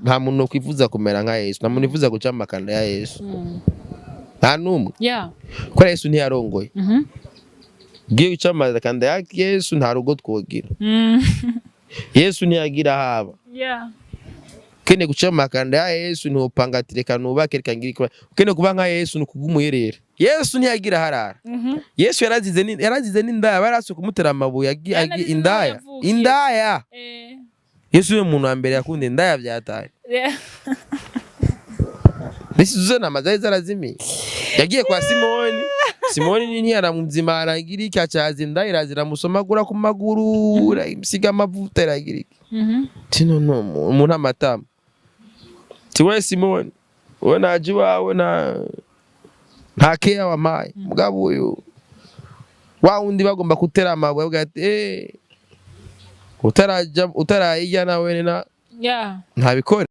Nta muntu kwifuza kumera nka Yesu, nta muntu wifuza guca amakanda ya Yesu, nta n'umwe. Kubera Yesu ntiyarongoye. Ugiye guca amakanda ya Yesu, nta rugo twogira. Yesu ntiyagira haba. Ukeneye guca amakanda ya Yesu, ntiwopanga ati reka nubake, reka ngire iki. Ukeneye kuba nka Yesu, ni ukugumuherera. Yesu ntiyagira harara. Yesu yarazize n'indaya, barase kumutera amabuye Yaranazize n'aho indaya. yavukiye. Indaya. Yesu niwe muntu wa mbere yakunda indaya vyataye. Mbese izo nama zari zarazimiye. Yagiye kwa Simoni, Simoni ntiyaramuzima, aragira iki, acaza indaya, iraza iramusomagura ku maguru, iramusiga amavuta, iragira iki. Tino no umuntu amatama. Ti we Simoni, we naje iwawe nta keya wampaye. Mugabo uyu wa wundi bagomba gutera amabuye avuga ati utaraja utarayirya nawe na ntabikore.